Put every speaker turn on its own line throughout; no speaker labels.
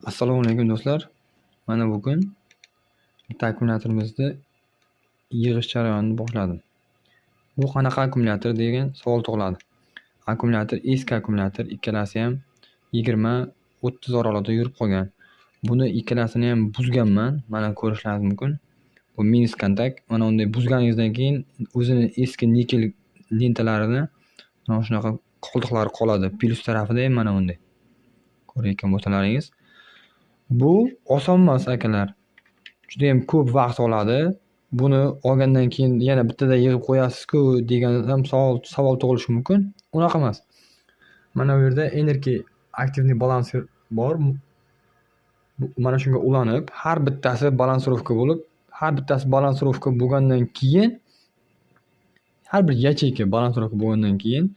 Assalomu alaykum, do'stlar. Mana bugun bitta akkumulyatorimizни yig'ish jarayonini boshladim. Bu qanaqa akkumulyator degan savol tug'iladi. Akkumulyator eski akkumulyator, ikkalasi ham 20-30 oralig'ida yurib qolgan. Buni ikkalasini ham buzganman. Mana, ko'rishlaringiz mumkin. Bu minus kontakt. Mana bunday buzganingizdan keyin o'zini eski nikel lentalarini mana shunaqa qoldiqlari qoladi. Plyus tarafida ham mana bunday. Ko'rayotgan bo'lsalaringiz. Bu oson emas, akalar. Judayam ko'p vaqt oladi. Buni olgandan keyin yana bittada yig'ib qo'yasiz-ku degan ham savol tug'ilishi mumkin. Unaqa emas. Mana bu yerda энерги активный балансир bor. Mana shunga ulanib, har bittasi балансировка bo'lib, har bittasi балансировка bo'lgandan keyin, har bir yacheyka балансировка bo'lgandan keyin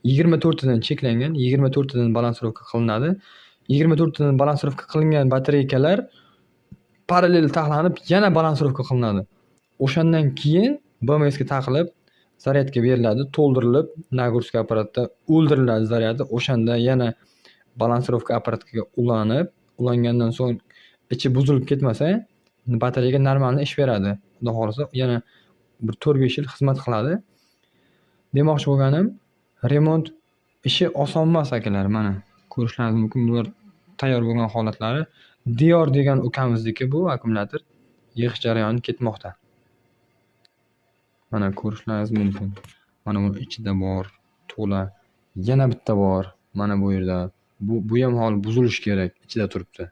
24 tadan cheklangan, 24 tadan балансировка qilinadi. 24 tadan балансировка qilingan batareykalar parallel taxlanib, yana балансировка qilinadi. O'shandan keyin BMSga taqilib, zaryadga beriladi, to'ldirilib, нагрузка apparatda o'ldiriladi zaryadi. O'shanda yana балансировка apparatiga ulanib, ulangandan so'ng ichi buzilib ketmasa, batareyka нормально ish beradi. Xudo xohlasa, yana bir 4-5 yil xizmat qiladi. Demoqchi bo'lganim, remont ishi oson emas, akalar. Mana, ko'rishlaringiz mumkin, bular tayyor bo'lgan holatlari. Diyor degan ukamizniki bu akkumulyator, yig'ish jarayoni ketmoqda. Mana, ko'rishlaringiz mumkin. Mana buni ichida bor to'la. Yana bitta bor mana bu yerda. Buyam holi buzilishi kerak, ichida turibdi.